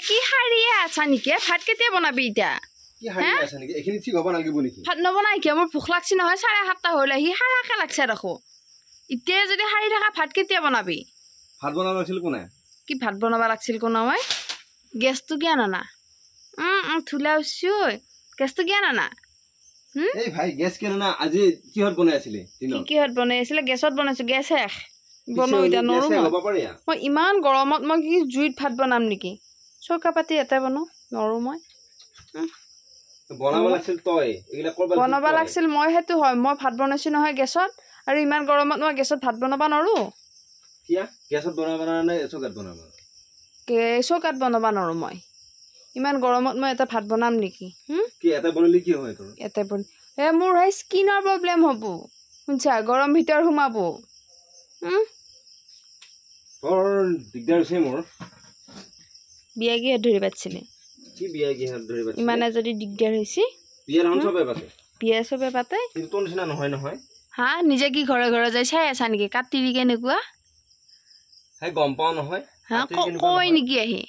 কি সাৰিয়ে আছা নেকি? ভাত কেতিয়া বনাবি এতিয়া? কি সাৰিয়ে আছা নেকি? এইখিনি ঠিক হ'ব নালাগিব নেকি? ভাত নবনাই কিয়? মোৰ ভোক লাগছি নহয়, 7:30 হ'ল আহি সাৰাকে লাগছে দেখো। এতিয়া যদি সাৰি থাকা ভাত কেতিয়া বনাবি? ভাত বনাব লাগছিল কোনে? কি ভাত বনাব লাগছিল কোনে? মই গেছটো কিয় নানা? ধূলা উঠছি ঐ। গেছটো কিয় নানা? এই ভাই গেছ কিয় নানা? আজি কিহত বনাই আছিলে? কিহত বনাই আছিলে? গেছত বনাইছো, গেছ শেষ। বনাও এতিয়া নৰো মই। ইমান গৰমত মই কি জুইত ভাত বনাম নেকি? চৌকা পাতি এটা বনাওঁ, নৰো মই। বনাব লাগছিল মই, সেইটো হয়। মই ভাত বনাইছো নহয় গেছত, আৰু ইমান গৰমত মই গেছত ভাত বনাব নোৱাৰো। চৌকাত বনাব নোৱাৰো মই। ইমান গৰমত মই এটা ভাত বনাম নেকি? এটা মোৰ সেই স্কিনৰ প্ৰব্লেম হ'ব, শুনছা? গৰম ভিতৰ সোমাব। বিয়া কিহত ধৰি পাতিছিলে? ইমানে যদি দিগদাৰ হৈছে, বিয়া চবে পাতে। হা, নিজে কি ঘৰে ঘৰে যাই চাই আছা নেকি কাতিৰি কেনেকুৱা? গম পাওঁ নহয়। হা, কয় নেকি আহি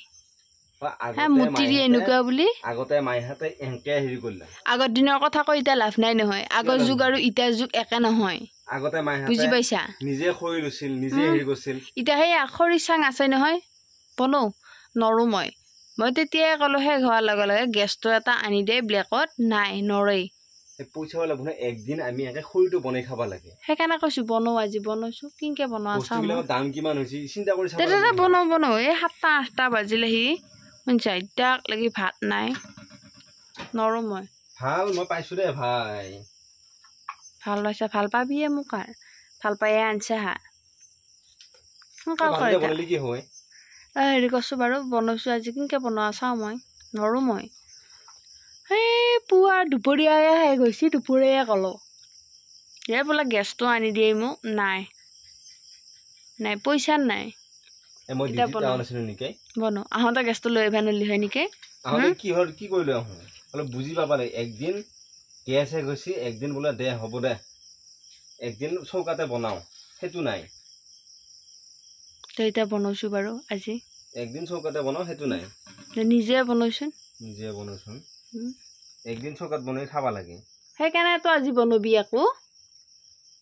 মুতিৰি এনেকুৱা বুলি? আগতে মাইহাতে এনকে হেৰি কৰিলে। আগৰ দিনৰ কথা কৈ এতিয়া লাভ নাই নহয়। আগৰ যুগ আৰু এতিয়াৰ যুগ একে নহয়। আগতে মাইহাতে বুজি পাইছা, নিজে খৰি লৈছিল, নিজে হেৰি কৰিছিল। এতিয়া সেই খৰি চাং আছে নহয়, বনৌ নৰো মই। মই তেতিয়াই ক'লো শেষ হোৱাৰ লগে লগে গেছটো এটা আনি দে ব্লেকত, নাই নৰেই। পইচা লাগিব নহয়, একদিন আমি একে খৰিটো বনাই খাব লাগে। সেইকাৰণে কৈছো বনৌ, আজি বনাইছো। কিনকে বনোৱা চাওঁ, দাম কিমান হৈছে চিন্তা কৰি চাব। তেতিয়া বনাও বনাও। এই 7টা 8টা বাজিলেহি, শুনছা? এতিয়া লাগি ভাত নাই, নৰো মই। ভাল মই পাইছো দে ভাই। ভাল পাইছা? ভাল পাবিয়ে মোক, আৰু ভাল পায়ে আনছা। হা, সোনকাল কৰে। হেৰি কৰছোঁ বাৰু, বনাইছোঁ আজি। কেনেকৈ বনোৱা চাওঁ মই, নৰো মই। সেই পুৱা দুপৰীয়াই শেষ হৈছে, দুপৰীয়াই ক'লোঁ এই বোলে গেছটো আনি দিয়ে মোক, নাই নাই পইচা নাই। বনো আহোঁতে গেছটো লৈ আহিব নলি হয় নেকি? কি কৰিলো আহোঁ অলপ বুজি পাবা লাগে। একদিন গেছ শেষ হৈছে, একদিন বোলে দে হ'ব দে, একদিন চৌকাতে বনাওঁ, সেইটো নাই। তই এতিয়া বনাইছোঁ বাৰু আজি। একদিন চৌকাতে বনাওঁ, সেইটো নাই। নিজে বনাইছোন, নিজে বনাইছোন। একদিন চৌকাত বনাই খাব লাগে, সেইকাৰণেতো আজি বনাবি আকৌ।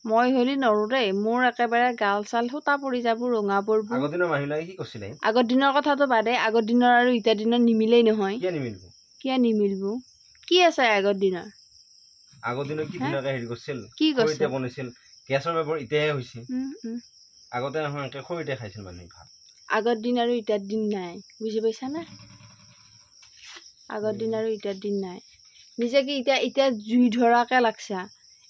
মই হ'লি নৰো দেই, মোৰ একেবাৰে গাল চাল সূতা পৰি যাব, ৰঙা পৰিব। আগৰ দিনৰ মানুহবিলাকে কি কৰিছিলে? আগৰ দিনৰ কথাটো বাদে, আগৰ দিনৰ আৰু এতিয়া দিনৰ নিমিলেই নহয়। কিয় নিমিলিব? কিয় নিমিলিব? কি আছে আগৰ দিনৰ? আগৰ দিনত কি ধুনীয়াকৈ হেৰি কৰিছিল, কি কৰিছিল, বনাইছিল। গেছৰ ব্যৱহাৰ এতিয়াহে হৈছে, আগতে নহয়, একে খৰিতে খাইছিল মানুহে ভাত। আগৰ দিন আৰু এতিয়াৰ দিন নাই, বুজি পাইছা না? আগৰ দিন আৰু এতিয়াৰ দিন নাই। নিজে কি এতিয়া এতিয়া জুই ধৰাকে লাগছা?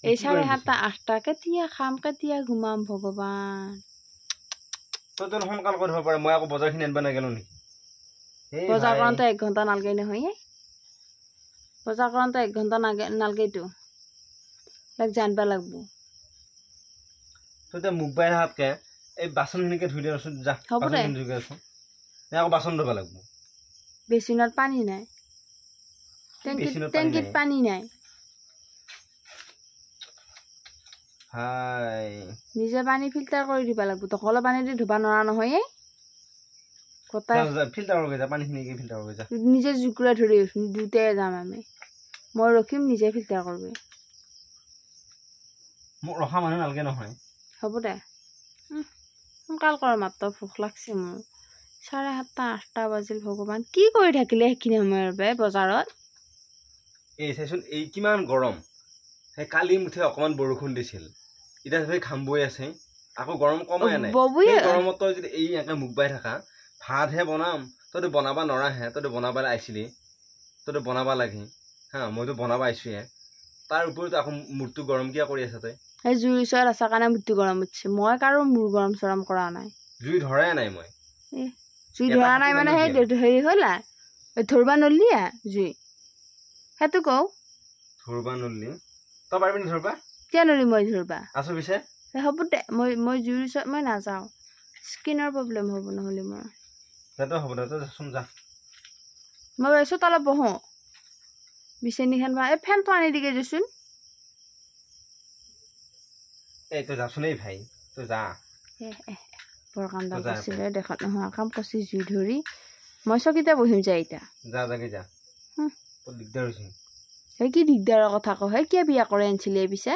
এই 7:30 8টা কেতিয়া খাম, কেতিয়া ঘুমাম ভগৱান? তই সোনকাল কৰিব পাৰে, মই আকৌ বজাৰখিনি আনিব নাগেলো নেকি? বজাৰ কৰোঁতে 1 ঘণ্টা নালগে নহয়। বজাৰ কৰোঁতে 1 ঘণ্টা নালগেতো, তাক জানিব লাগব। তই এতিয়া মোক বাই হাতকে এই বাচনখিনিকে ধুই দেচোন, যা। হ'ব দে। আকৌ বাচন ধুব লাগব। বেচিনত পানী নাই, টেংকিত পানী নাই। নিজে পানী ফিল্টাৰ কৰি দিব লাগব। দকলৰ পানী দি ধুব নোৱাৰা নহয়। নিজে জুকুৰা ধৰি দুটাই যাম আমি, মই ৰখিম, নিজে ফিল্টাৰ কৰবি। মোক ৰখা মানুহ নালাগে নহয়। হ'ব দে, সোনকাল কৰ, মাত্ৰ ভোক লাগছে মোৰ। 7:30 8টা বাজিল ভগৱান। কি কৰি থাকিলে সেইখিনি সময়ৰ বাবে বজাৰত? এই চাইচোন, এই কিমান গৰম। সেই কালি মুঠে অকণমান বৰষুণ দিছিল, এতিয়া সেই ঘাম বৈ আছে, আকৌ গৰম কমাই নাই। গৰমত তই যদি এই এনেকৈ মুখ বাই থাকা, ভাতহে বনাম, তইতো বনাব নৰাহে, তইতো বনাবলৈ আহিছিলি, তইতো বনাব লাগে। হা, মইতো বনাব আহিছোহে, তাৰ উপৰিতো আকৌ মূৰটো গৰম কিয় কৰি আছ তই? সেই জুইৰ ওচৰত আছা কাৰণে মূৰটো গৰম উঠিছে। মই কাৰো মূৰ গৰম চৰম কৰা নাই, জুই ধৰাই নাই মই। জুই ধৰা নাই মানে সেই হেৰি হ'ল ধৰবা নল্লি জুই, সেইটো কওঁ। ধৰবা নল্লি? তই পাৰিবি নি ধৰবা? কিয় নৰি মই ধৰবা? আছো পিছে। হ'ব দে, মই মই জুইৰ ওচৰত মই নাযাওঁ, স্কিনৰ প্ৰব্লেম হ'ব নহ'লে মোৰ। সেইটো হ'ব দে, তই যাচোন যা। মই ভাবিছোঁ তলত বহোঁ, বিচনীখন বা এই ফেনটো আনি দিগে দেচোন। এই তই যাচোন, এই ভাই তই যা। বৰ কাম দাম কৰিছিলে, দেশত নোহোৱা কাম কৰিছে জুই ধৰি। মই চকীতে বহিম যা এতিয়া। যা যাগে যা, দিগদাৰ হৈছে। সেই কি দিগদাৰৰ কথা কওঁ? সেই কিয় বিয়া কৰি আনিছিলি এই পিছে?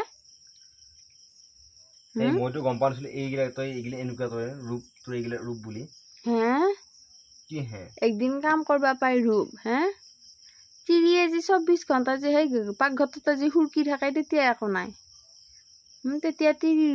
মইতো গম পোৱা নাছিলো এইগিলা তই এইগিলা এনেকুৱা তই ৰূপ, তোৰ এইগিলা ৰূপ বুলি। হে কি হে? একদিন কাম কৰবা পাই ৰূপ হে? তিৰিয়ে যি 24 ঘণ্টা যে সেই পাকঘৰটোতে যি সুৰকি থাকে তেতিয়া একো নাই, তেতিয়া তিৰি।